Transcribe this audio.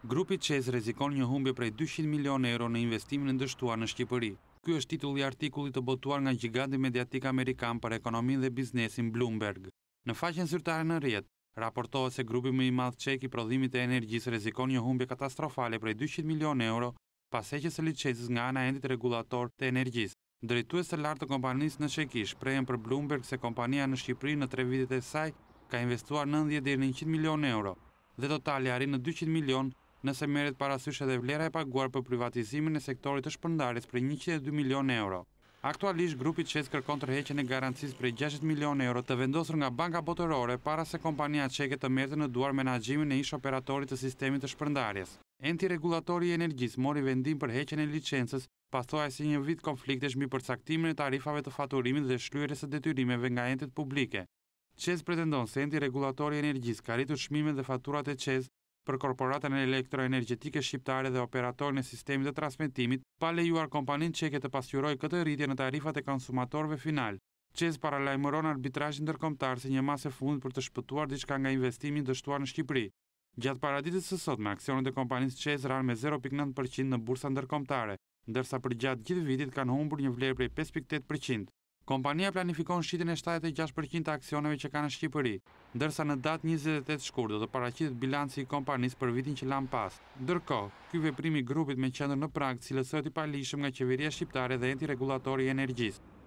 Grupi ÇEZ rrezikon një humbje prej 200 milionë euro në investimin e dështuar në Shqipëri. Ky është titulli i artikullit të botuar nga gjiganti mediatik amerikan për ekonominë dhe biznesin Bloomberg. Në faqen zyrtare në rrjet, raportohet se grupi më i madh çek i prodhimit të energjisë rrezikon një humbje katastrofale prej 200 milionë euro pas heqjes së licencës nga ana e entit rregullator të energjisë. Drejtues të lartë të kompanisë në Çeki shprehen për Bloomberg se kompania në Shqipëri në tre vitet e saj ka investuar 90 deri në 100 milionë euro dhe totali arrin në 200 milionë nëse merret parasysh edhe vlera e paguar për privatizimin e sektorit të shpërndarjes prej 102 milionë euro. Aktualisht, grupi ÇEZ kërkon tërheqjen e garancisë prej 60 milionë euro të vendosur nga Banka Botërore para se kompania çeke të merrte në duar menaxhimin e ish operatorit të sistemit të shpërndarjes. Enti rregullatori i energjisë mori vendim për heqjen e licencës pas thuajse një vit konfliktesh mbi përcaktimin e tarifave të faturimit dhe shlyerjes së detyrimeve nga entet publike. ÇEZ pretendon se enti rregullator i energjisë ka rritur çmimet dhe faturat e ÇEZ për Korporatën Elektroenergjetike Shqiptare dhe operatorin e sistemit të transmetimit, pa lejuar kompaninë çeke të pasqyrojë këtë rritje në tarifat e konsumatorëve final. ÇEZ paralajmëron arbitrazhin ndërkombëtar si një masë e fundit për të shpëtuar diçka nga investimi i dështuar në Shqipëri. Gjatë paraditës së sotme, aksionet e kompanisë ÇEZ ranë me 0.9% në bursa ndërkombëtare, ndërsa përgjatë gjithë vitit kanë humbur një vlerë prej 5.8%. Kompania planifikon shitjen e 76% të aksioneve që ka në Shqipëri, ndërsa në datë 28 shkurt do të paraqitet bilanci i kompanisë për vitin që lamë pas. Ndërkohë, ky veprim i grupit me qendër në Prag cilësohet i paligjshëm nga qeveria shqiptare dhe enti rregullator i energjisë.